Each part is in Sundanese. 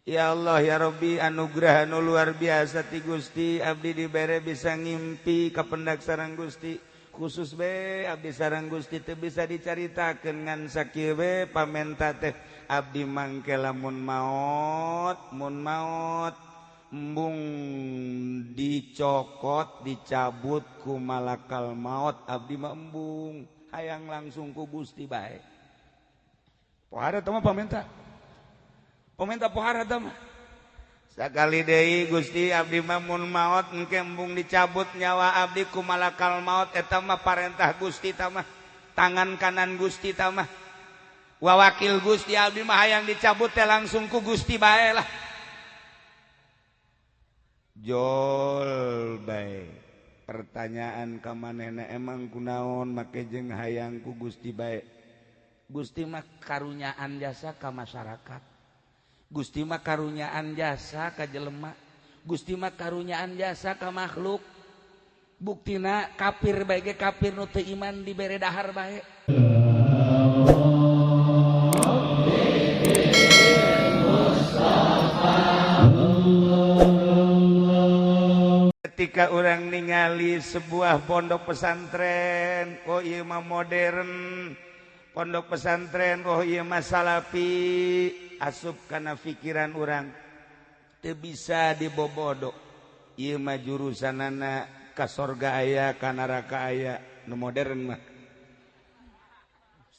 Ya Allah ya Rabbi, anugerah anu luar biasa ti Gusti, abdi dibere bisa ngimpi kapendak sareng Gusti. Khusus be abdi sareng Gusti teu bisa dicaritakeun, ngan sakieu we pamenta teh abdi mangke lamun maot, mun maot embung dicokot dicabut ku malakal maot, abdi mah embung hayang langsung ku Gusti bae. Pohara teh mah pamenta. Pamenta pohara teh mah. Sakali deui Gusti, abdi mah mun maot engke embung dicabut nyawa abdi ku malakal maot, eta mah parentah Gusti tah mah, tangan kanan Gusti tah mah, wawakil Gusti, abdi mah hayang dicabut teh langsung ku Gusti bae lah. Jol bae. Pertanyaan ka manehna, emang kunaon make jeung hayang ku Gusti bae? Gusti mah karunyaan jasa ka masyarakat, Gusti mah karunyaan jasa ka jelema, Gusti mah karunyaan jasa ka makhluk. Buktina kafir bae ge, kafir nu teu iman dibere dahar bae. Ketika orang ningali sebuah pondok pesantren, oh ieu mah modern, pondok pesantren, oh ieu mah salafi, asup kana pikiran orang teu bisa dibobodo, ieu mah jurusanana ka sorga aya, ka neraka aya. Nu modern mah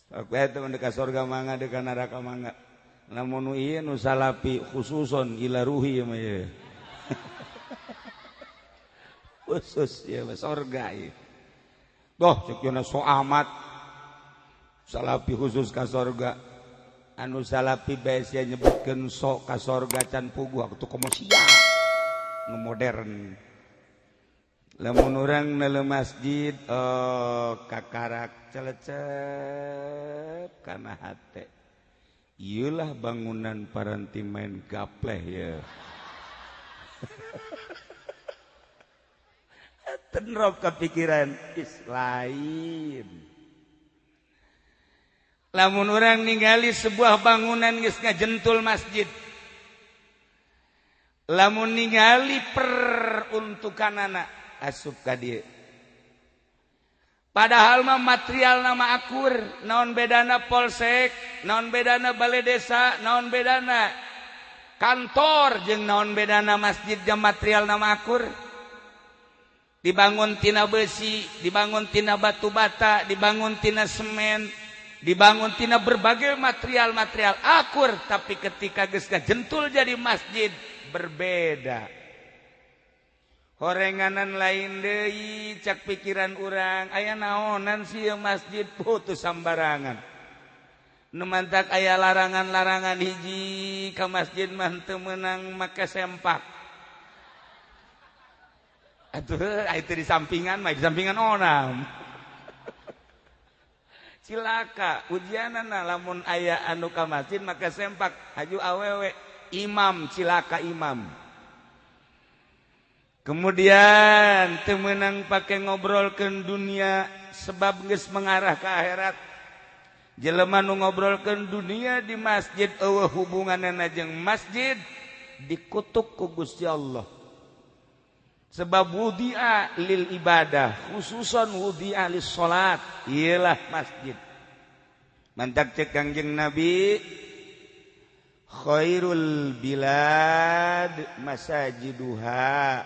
sok bae teh, ka sorga mangga, ka neraka mangga. Lamun nu ieu nu salafi, khususon ila ruhi ieu mah, ieu khusus ieu mah sorga ieu. Doh cek so amat salafi khusus ka sorga. Anu salafi bae sia nyebutkeun sok ka sorga can puguh waktu komo sia nu modern. Lamun urang neuleuh masjid, oh kakarak celecep kana hate, ieulah bangunan paranti main gapleh ya. Tenrop kepikiran is lain. Lamun orang ningali sebuah bangunan geus ngajentul masjid, lamun ningali peruntukanana asup ka dieu, padahal mah material nama akur. Naon bedana polsek, naon bedana balai desa, naon bedana kantor jeung naon bedana masjid jeung material nama akur? Dibangun tina besi, dibangun tina batu bata, dibangun tina semen, dibangun tina berbagai material-material akur, tapi ketika geus jentul jadi masjid berbeda. Horenganan lain deui cak pikiran urang, aya naonan sih masjid putus sambarangan. Nu mantak aya larangan-larangan, hiji, ka masjid mah teu meunang make sempak. Atuh itu di sampingan mah, di sampingan onam. Cilaka ujianana lamun aya anu ka masjid make sempak, haju awewe, imam cilaka imam. Kemudian teu meunang pake ngobrolkeun dunia, sebab geus mengarah ke akhirat. Jelema nu ngobrolkeun dunia di masjid eueuh hubunganna jeung masjid, dikutuk ku Gusti Allah. Sebab wudi'a lil ibadah, khususon wudi'a lis salat, ialah masjid. Mantak cek Kangjeng Nabi, khairul bilad masajiduha.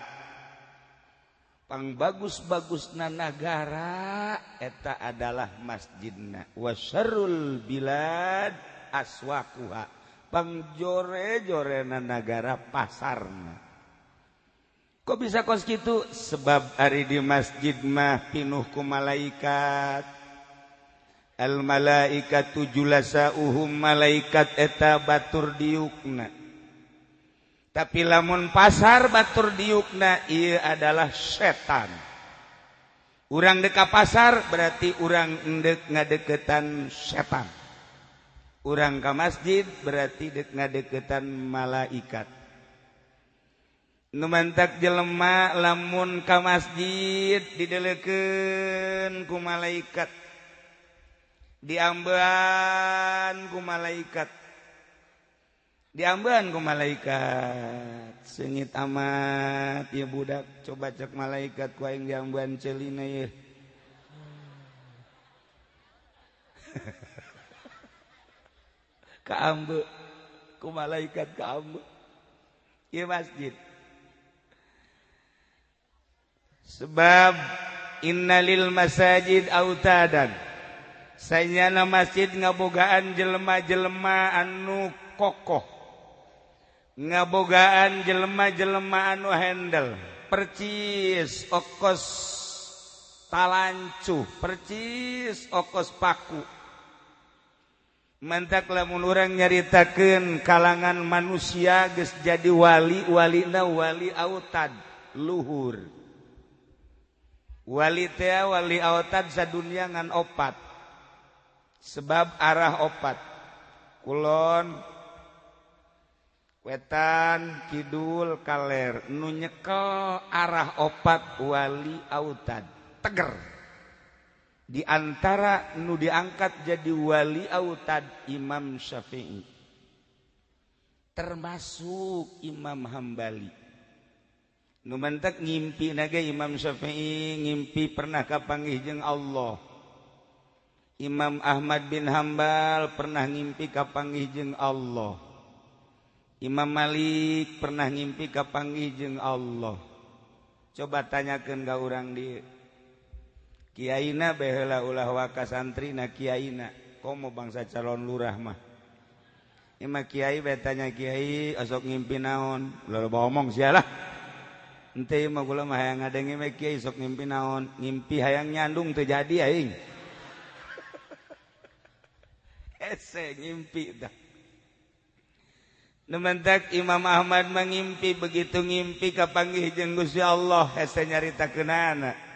Pang bagus-bagusna nagara eta adalah masjidna. Wa syarrul bilad aswaquha. Pang jore-jorena nagara pasarna. Kok bisa kos gitu? Sebab ari di masjid mah pinuh ku malaikat. Al malaikatu julasauhum, malaikat eta batur diukna. Tapi lamun pasar batur diukna ieu adalah setan. Urang dek ka pasar berarti urang endek ngadeketan setan. Urang ka masjid berarti dek ngadeketan malaikat. Nu mantak jelema lamun ka masjid didelekeun ku malaikat, diambean ku malaikat. Diambean ku malaikat. Seungit amat ieu budak, coba cek malaikat ku aing diambean ceulina ieu. Kaambe ku malaikat kaambe. Ieu masjid. Sebab innalil masajid autadan. Sanyana masjid ngabogaan jelema-jelema anu kokoh, ngabogaan jelema-jelema anu handle, percis okos talancu, percis okos paku. Mantak lamun urang nyaritakeun kalangan manusia geus jadi wali, walina wali autad luhur. Wali teh wali autad sadunya ngan opat. Sebab arah opat. Kulon, wetan, kidul, kaler. Nu nyekel arah opat wali autad. Teger. Di antara nu diangkat jadi wali autad Imam Syafi'i. Termasuk Imam Hambali. Nu mantak ngimpi nage Imam Syafi'i ngimpi pernah kapanggih jeung Allah. Imam Ahmad bin Hambal pernah ngimpi kapanggih jeung Allah. Imam Malik pernah ngimpi kapanggih jeung Allah. Coba tanyakeun ka urang dieu. Kiaina baheula ulah waka santrina kiaina, komo bangsa calon lurah mah. Ieu mah kiai bae tanya kiai osok ngimpi naon, ulah loba omong sia lah. Henteu ieu mah kula mah hayang ngadenge we kiai sok ngimpi naon, ngimpi hayang nyandung teu jadi aing. Hese ngimpi dah. Nu mantak Imam Ahmad mangimpi begitu ngimpi kapanggih jeung Gusti Allah hese nyaritakeunana.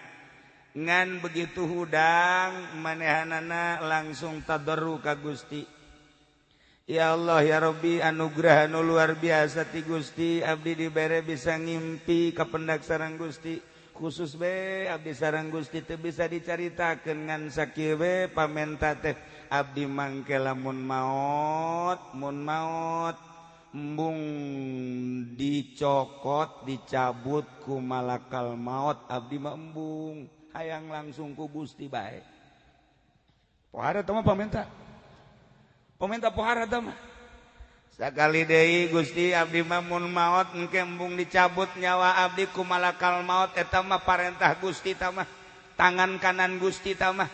Ngan begitu hudang manehanana langsung tadarru ka Gusti. Ya Allah ya Rabbi, anugerah anu luar biasa ti Gusti, abdi dibere bisa ngimpi kapendak sareng Gusti. Khusus be abdi sareng Gusti teu bisa dicaritakeun ngan sakieu we pamenta teh abdi mangke lamun maot, mun maot embung dicokot dicabut ku malakal maot abdi mah embung hayang langsung ku Gusti bae. Pohara teh mah pamenta. Pamenta pohara teh mah. Sakali deui Gusti abdi mah mun maot engke embung dicabut nyawa abdi ku malakal maot eta mah parentah Gusti tah mah. Tangan kanan Gusti tah mah.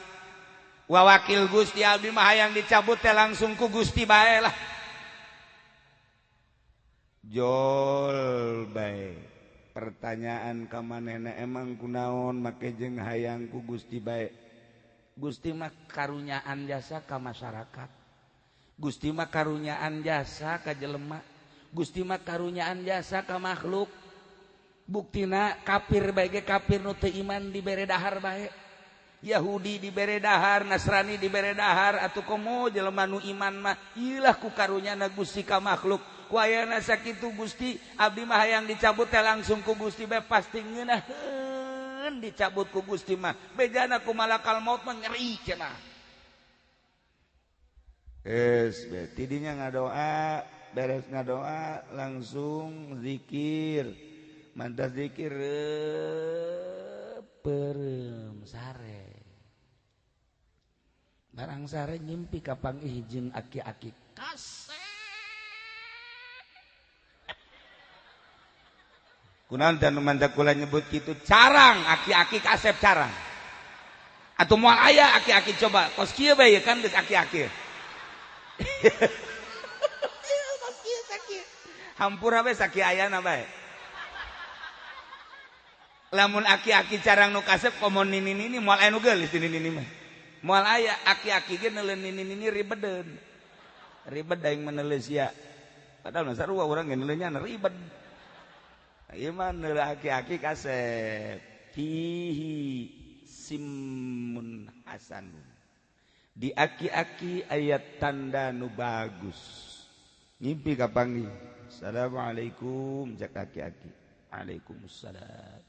Wawakil Gusti abdi mah hayang dicabut teh langsung ku Gusti bae lah. Jol bae. Pertanyaan ka manehna emang kunaon make jeung hayang ku Gusti bae. Gusti mah karunyaan jasa ka masyarakat. Gusti mah karunyaan jasa ka jelema. Gusti mah karunyaan jasa ka makhluk. Buktina kafir bae ge kafir nu teu iman dibere dahar bae. Yahudi dibere dahar, Nasrani dibere dahar, atuh komo jelema nu iman mah ieulah ku karunyana Gusti ka makhluk. Ku ayana sakitu Gusti abdi mah hayang dicabut teh langsung ku Gusti bae pasti ngeunaheun dicabut ku Gusti mah. Bejana ku malakal maut mah ngeri cenah. Es be tidinya ngadoa, beres ngadoa langsung zikir. Mantas zikir perem sare. Barang sare ngimpi kapanggih jeung aki-aki kasep. Kunaon teh nu mantak kula nyebut kitu carang aki-aki kasep carang. Atuh moal aya aki-aki coba kos kieu bae kan geus aki-aki. Kos kieu sakieu. Hampura we sakieu ayana bae. Lamun aki-aki carang nu kasep komo nini-nini moal aya nu geulis nini-nini mah. Moal aya aki-aki ge neuleun nini-nini ribedeun. Ribet aing meneuleuh sia. Padahal mah sarua urang ge neuleunnya ribet. Ieu mah neuleun aki-aki kasep. Fihi simun hasanun. Di aki-aki ayat tanda nu bagus. Ngimpi kapanggih. Assalamualaikum cak aki-aki. Waalaikumsalam.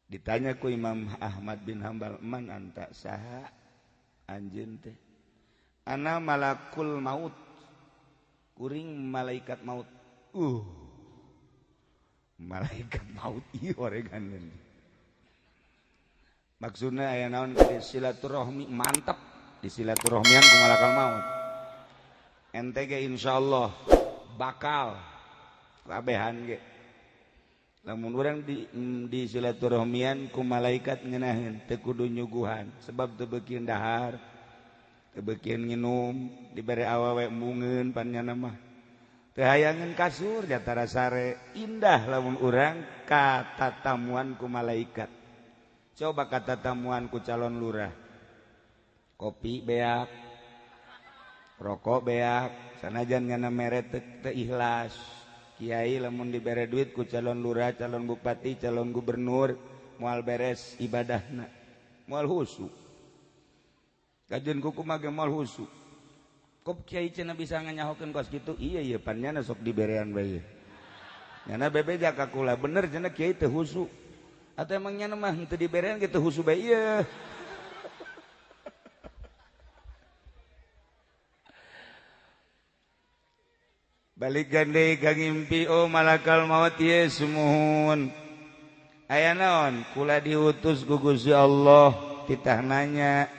Ditanya ku Imam Ahmad bin Hambal, man anta saha anjeun teh? Ana malakul maut. Kuring malaikat maut. Malaikat maut ieu oreganeun. Maksudna aya naon di silaturahmi mantap di silaturahmian ku malakal maut. Ente ge insyaallah bakal kabehan ge. Lamun urang di silaturahmian ku malaikat ngeunaheun teu kudu nyuguhan sebab teu beukeun dahar, teu beukeun nginum, dibere awewe embungeun pan nyana mah. Teu hayangeun kasur jatara sare, indah lamun urang katatamuan ku malaikat. Coba katatamuan ku calon lurah. Kopi beak, rokok beak, sanajan nyana mere teu ikhlas. Kiai lamun dibere duit ku calon lurah, calon bupati, calon gubernur, moal beres ibadahna, moal husu. Kajian kuku mah ge moal husu. Kok kiai cenah bisa nganyahokeun kos kitu? Iya ieu pan nyana sok diberean bae. Nyana bebeja ka kula, bener cenah kiai teu husu. Atau emang nyana mah henteu diberean ge teu husu bae ieu. Balik gande ka ngimpi oh malakal maut ye sumuhun. Aya naon kula diutus ku Gusti Allah titah nanya.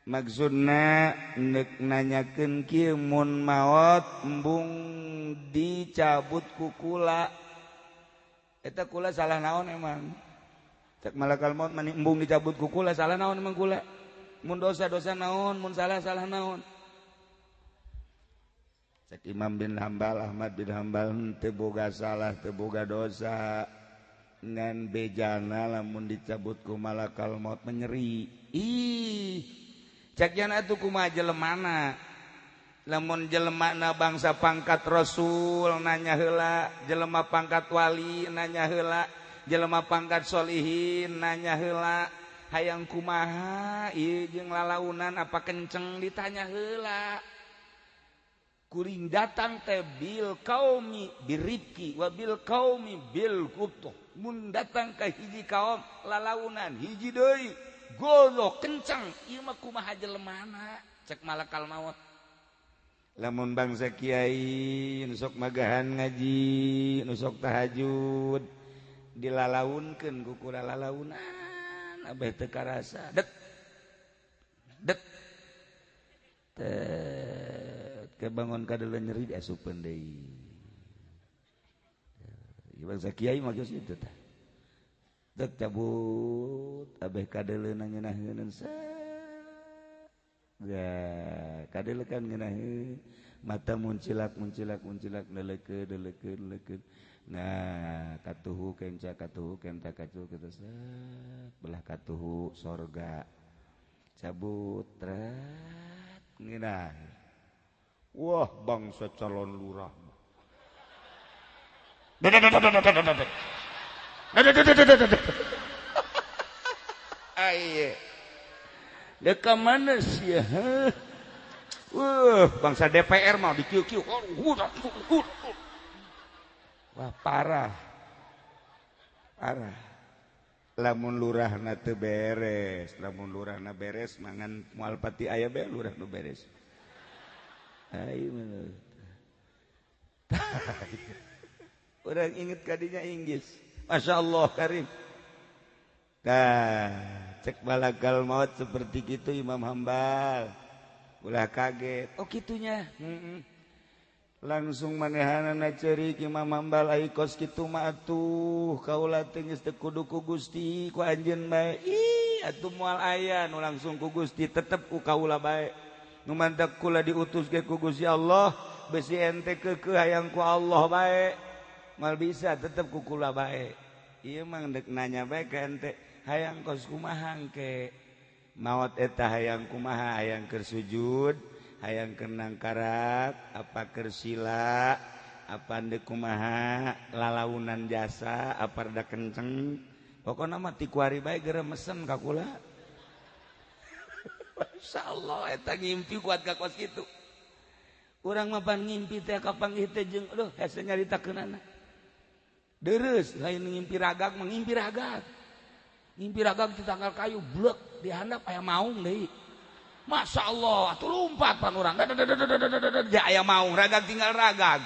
Maksudna neuk nanyakeun kieu mun maot embung dicabut ku kula. Eta kula salah naon emang? Cek malakal maut mani embung dicabut ku kula salah naon emang kula? Mun dosa-dosa naon, mun salah-salah naon? Cek Imam bin Hambal, Ahmad bin Hambal teu boga salah, teu boga dosa. Ngan bejana lamun dicabut ku malakal maut menyeri. Ih, cek jana atuh kumaha jelemana? Lamun jelemana bangsa pangkat rasul nanya heula, jelema pangkat wali nanya heula, jelema pangkat solihin nanya heula, hayang kumaha ieu jeung lalaunan apa kenceng ditanya heula. Kuring datang teh bil kaumi biribki wa bil kaumi bil kubtoh. Mun datang ka hiji kaum lalaunan hiji deui golo kencang ieu mah kumaha jelemana cek malakal maut. Lamun bangsa kiai nu sok magahan ngaji nu sok tahajud dilalaunkeun ku kula lalaunan abeh teu karasa det det kebangun kadeuleun nyeri diasupeun deui. Ieu bangsa kiai mah geus kitu tah. Dek cabut abeh kadeuleun ngeunaheun set. Ya, kadeuleun kan ngeunaheun mata muncilak muncilak muncilak leleukeun leleukeun leleukeun. Nah, katuhu kenca katuhu kenta katuhu kitu set belah katuhu sorga. Cabut tret ngeunah. Wah bangsa calon lurah. Aye. Deka mana sih? Wah, bangsa DPR mah dikiu-kiu. Wah, parah. Parah. Lamun lurahna teu beres, lamun lurahna beres mangan moal pati aya bae lurah nu beres. Ayo orang inget kadinya Inggris. Masya Allah karim. Nah, cek malakal maut seperti gitu Imam Hambal. Ulah kaget. Oh kitunya. Langsung manehanana ceurik Imam Hambal ai kos kitu mah atuh kaula teh geus teu kudu ku Gusti ku anjeun bae. Ih atuh moal aya nu langsung ku Gusti tetep ku kaula bae. Nu mantak kula diutus ge ku Gusti Allah besi ente keukeuh hayang ku Allah bae. Mal bisa tetep ku kula bae. Ieu mah deuk nanya bae ka ente hayang kos kumaha engke. Maot eta hayang kumaha, hayang keur sujud, hayang keur nangkarak, apa keur sila, apa deuk kumaha, lalaunan jasa, apa rada kenceng. Pokona mah ti kuari bae geura mesen ka kula. Masya Allah eta ngimpi kuat ka kos kitu. Urang mah pan ngimpi teh kapanggih teh jeung aduh hese nyaritakeunana. Deres lain ngimpi ragag mah ngimpi ragag. Ngimpi ragag di tangkal kayu blek di handap aya maung deui. Masya Allah, atuh lumpat pan urang. Ya aya maung, ragag tinggal ragag.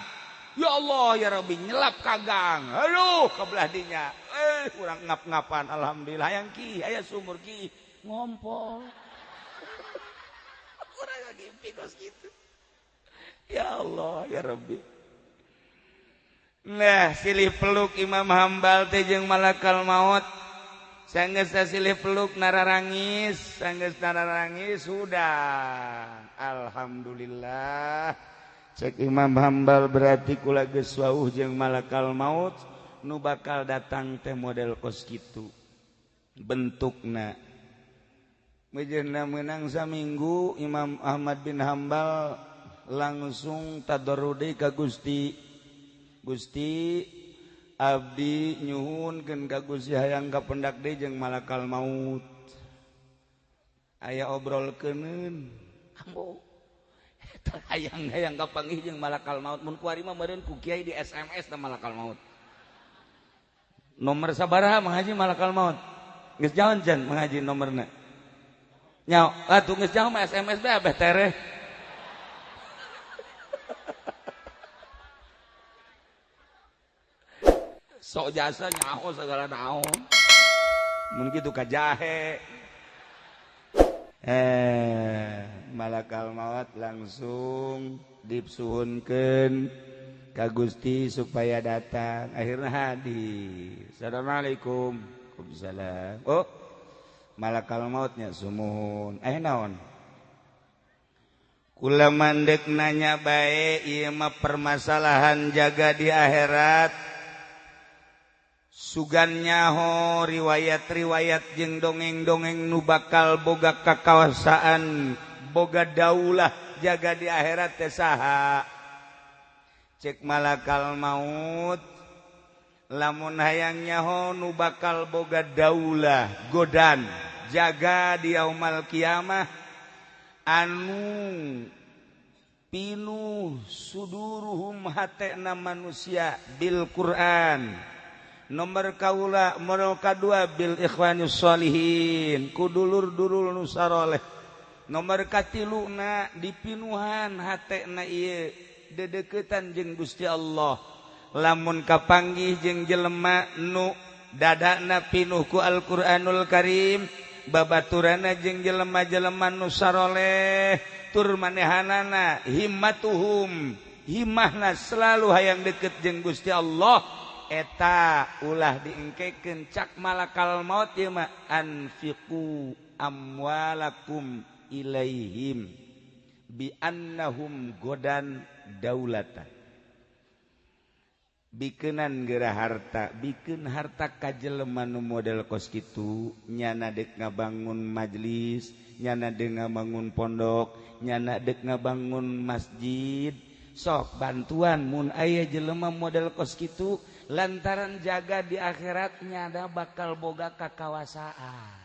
Ya Allah ya Rabbi, nyelap kagang. Aduh, kebelah dinya. Urang ngap-ngapan, alhamdulillah hayang ki, aya sumur ki, ngompol. Urang ngimpi kos kitu. Ya Allah ya Rabbi. Nah, silih peluk Imam Hambal teh jeung malakal maut. Sanggeus silih peluk nararangis, sanggeus nararangis sudah. Alhamdulillah. Cek Imam Hambal berarti kula geus wauh jeung malakal maut nu bakal datang teh model kos kitu bentukna. Mejeuna meunang saminggu Imam Ahmad bin Hambal langsung tadarrudi ka Gusti. Gusti abdi nyuhunkeun ka Gusti hayang kapendak deui jeung malakal maut. Aya obrolkeuneun. Ambo hayang-hayang kapanggih jeung malakal maut mun kuari mah meureun ku kiai di SMS da malakal maut. Nomor sabaraha Mang Haji malakal maut? Geus jaon can Mang Haji nomorna? Nyaho, atuh geus jauh mah SMS bae abeh tereh. Sok jasa nyaho segala naon. Mun kitu ka jahe. Malakal maut langsung dipsuhunkeun ka Gusti supaya datang. Akhirnya hadir. Assalamualaikum. Waalaikumsalam. Oh, malakal mautnya sumuhun. Naon? Kula mandek nanya bae ieu mah permasalahan jaga di akhirat. Sugan nyaho riwayat-riwayat jeung dongeng-dongeng nu bakal boga kakawasaan boga daulah jaga di akhirat teh saha. Cek malakal maut lamun hayang nyaho nu bakal boga daulah godan jaga di yaumal kiamah anu pinuh suduruhum hatena manusia bil Quran. Nomor kaula nomor kadua bil ikhwanis sholihin kudulur-dulur nu saroleh. Nomor katiluna dipinuhan hatena ieu dedeukeutan jeung Gusti Allah. Lamun kapanggih jeung jelema nu dadana pinuh ku Al-Qur'anul Karim, babaturana jeung jelema-jelema nu saroleh, tur manehanana himmatuhum himahna selalu hayang deket jeung Gusti Allah. Eta ulah diengkekeun cak malakal maut ieu mah anfiqu amwalakum ilaihim bi annahum godan daulatan. Bikeunan geura harta, bikeun harta ka jelema nu model kos kitu, nyana deuk ngabangun majelis, nyana deuk ngabangun pondok, nyana deuk ngabangun masjid. Sok bantuan mun aya jelema model kos kitu lantaran jaga di akhiratnya ada bakal boga kakawasaan.